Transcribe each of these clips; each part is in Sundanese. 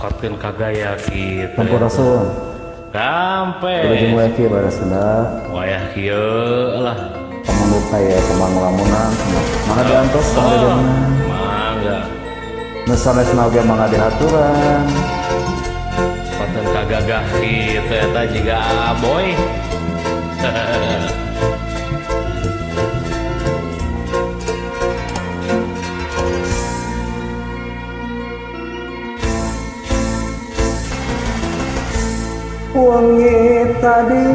Kotin kagaya kitu. Sampurasun. Sampai. Wilujeng wayah kieu baraya Sunda. Wayah kieu lah. Pamundut aya kembang lamunan. Mangga diantos mangga diantos. Mangga. Nu sanesna oge mangga dihaturan. Kotin kagagah kitu eta jiga Aboy. Wengi tadi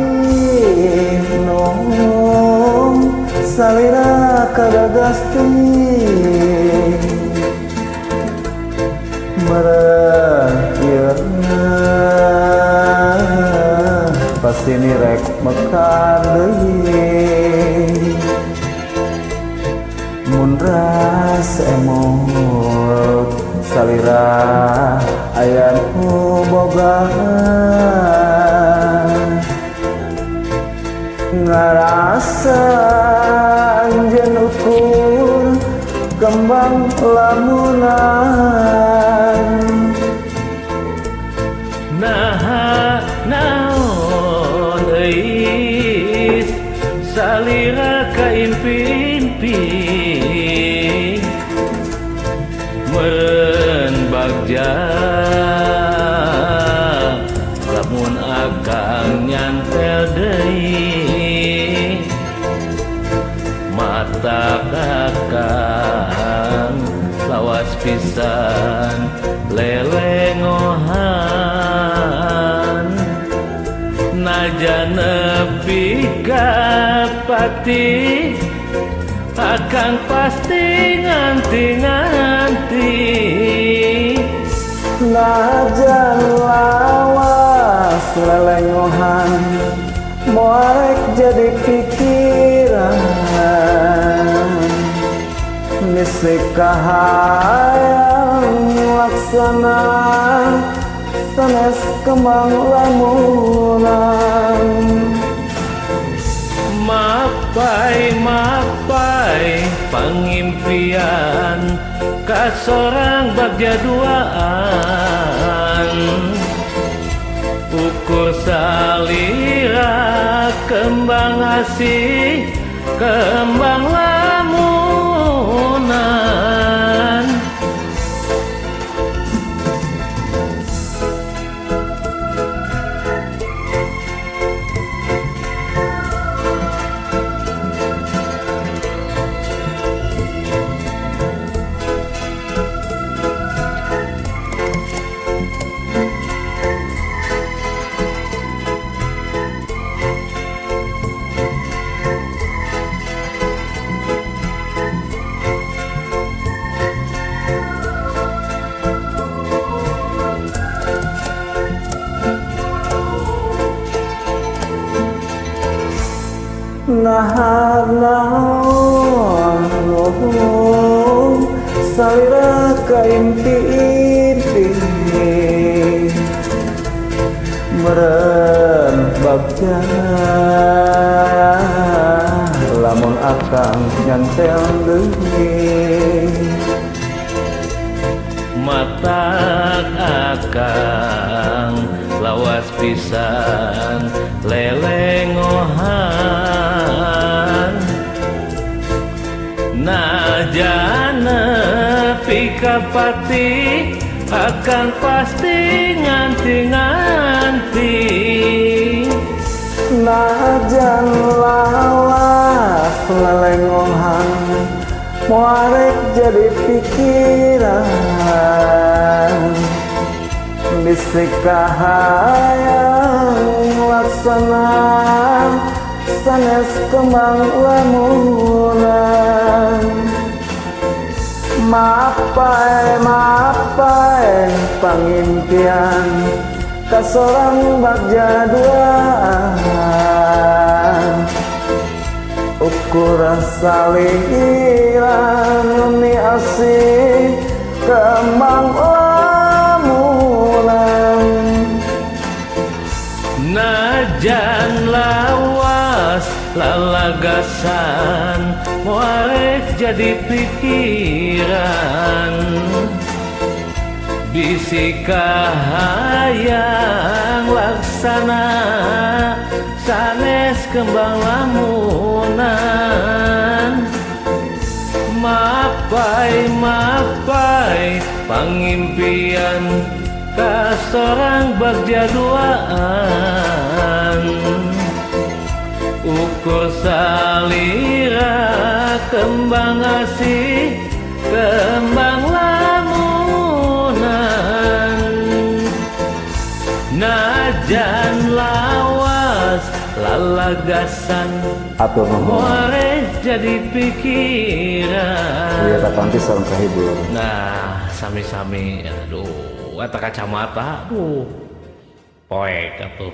nong salira kagagas teuing meureun ieu pasti nirek mekar deui mun ras emot salira aya nu boga ngarasa anjeun ukur kembang lamunan. Naha naon euis salira kaimpi-impi meureun bagja lamun akang nyantel deui mata kakang lawas pisan lelengohan najan nepi ka pati akang pasti nganti-nganti. Najan lawas lelengohan moarek jadi pikiran nisik kahayang laksana sanes kembang lamunan. Mapai mapai pangimpian kasorang bagja duaan ukur salira kembang asih kembang lamunan. Naha naon salira kaimpi-impi meureun bagja lamun akang nyantel deui mata akang lawas pisan lelengohan najan nepi ka pati akan pasti nganti-nganti. Najan lawas lelengohan moarek jadi pikiran bisik kahayang laksana sanes kembang lamunan. Mapai mapai pangimpian kasorang bagja duaan ukur salira nuni asih kembang lamunan. Najan lawas lalagasan moarek jadi pikiran. Bisi kahayang laksana sanes kembang lamunan. Mapai mapai pangimpian ka sorang bagja duaan. Ukur salira kembang asih kembang lamunan. Najan lawas lalagasan Atur nuhun. Muare jadi pikiran. Lihat kapanti sareng kahibur. Nah, sami-sami, aduh, eta kacamata, aduh, poek atuh.